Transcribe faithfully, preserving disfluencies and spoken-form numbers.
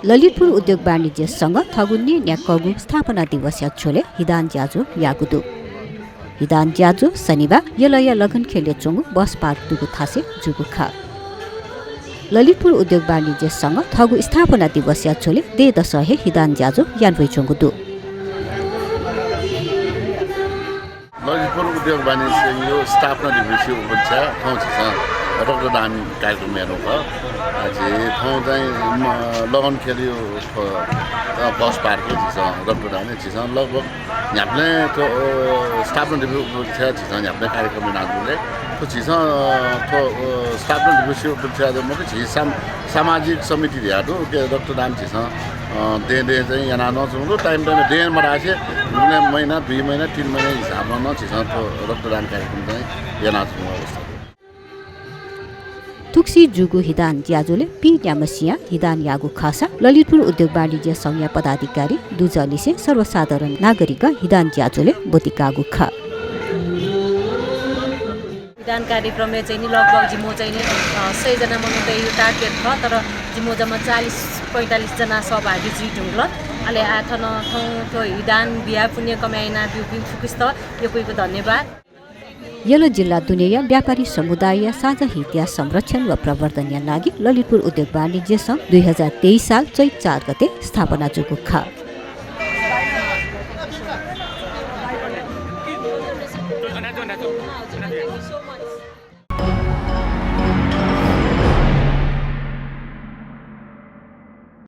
ललितपुर उद्योग वाणिज्य संघ थःगु न्यय्‌न्याक्वःगु स्थापना दिवसया झ्वलय् हिदान ज्याझ्वः याःगु दु। हिदान ज्याझ्वः शनिबाः यलया लगन ख्यलय् च्वंगु बस पार्क दुगु थासय् जूगु खः। ललितपुर उद्योग वाणिज्य संघ थःगु स्थापना दिवसया झ्वलय् देय्‌दसं हे हिदान ज्याझ्वः यानावयाच्वंगु दु। ललितपुर उद्योग वाणिज्य संघया स्थापना दिवसया उपलक्ष्यय् थौं झीसं रक्तदान कार्यक्रम यानागु खः। अ, झी थौं चाहिँ, म, लगन ख्यलया, अ, बस पार्कय् झीसं रक्तदान, झीसं लगभग न्ह्याबलें थ्व, अ, स्थापना दिवस उपलक्ष्यय् झीसं न्ह्याबलें कार्यक्रम यानाच्वंगु दु। थ्व झीसं, अ, थ्व, अ, स्थापना दिवस उपलक्ष्यय् मखु, झी साम-, सामाजिक समिति धयागु दु, उके रक्तदान झीसं, अ, दँय् दँय् चाहिँ याना नं च्वंगु दु। time time दँय् मधासे गुबलें महिना, दुई महिना, तीन महिना हिसाबं नं झीसं थ्व रक्तदान कार्यक्रम चाहिँ यानाच्वंगु अवस्था दु। थुगुसी जूगु हिदान ज्याझ्वलय् पीन्याम्हसियां हिदान याःगु खःसा ललितपुर उद्योग वाणिज्य संघया पदाधिकारी दुजः लिसे सर्वसाधारण नागरिकं हिदान ज्याझ्वलय् ब्वति काःगु खः। हिदान कार्यक्रमय् चाहिँ नि लगभग जिमिगु चाहिँ नि, अ, सय जना मनूतय्‌गु target खः, तर जिमिगु जम्मा चालिस पैंतालिस जना सहभागी जुइ धुंकल। अले आः थन थौं थ्व हिदान बियाः पुण्य कमाय् यानाब्यूपिं फुक्कसित यक्व यक्व धन्यवाद। यल जिल्ला दुनेया व्यापारी समुदायया साझा हितया संरक्षण व प्रवर्धनया लागि ललितपुर उद्योग वाणिज्य संघ दुई हजार तेइस साल चैत चार गते स्थापना जूगु खः।